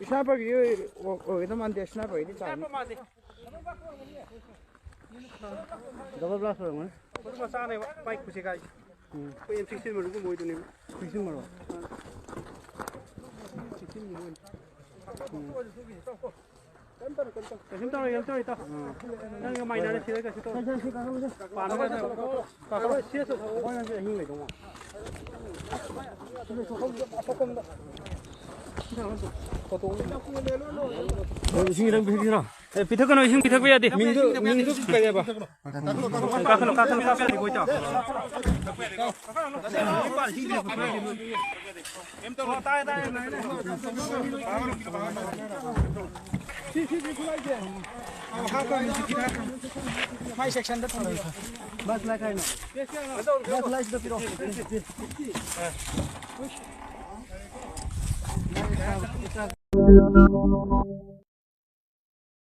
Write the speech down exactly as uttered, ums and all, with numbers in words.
Sniper ki, o, o, ito man de sniper ki, di chan. Double blast mo. Ko ma sa ne bike ku sikai. Hmm. Ko M sixteen mo ko mo ito ni. Sixteen mo. Sixteen mo. Hmm. Pithak ko no, pithak ko ya de. Mingdu, mingdu kaya ba. Kakalo, kakalo, kakalo, kakalo.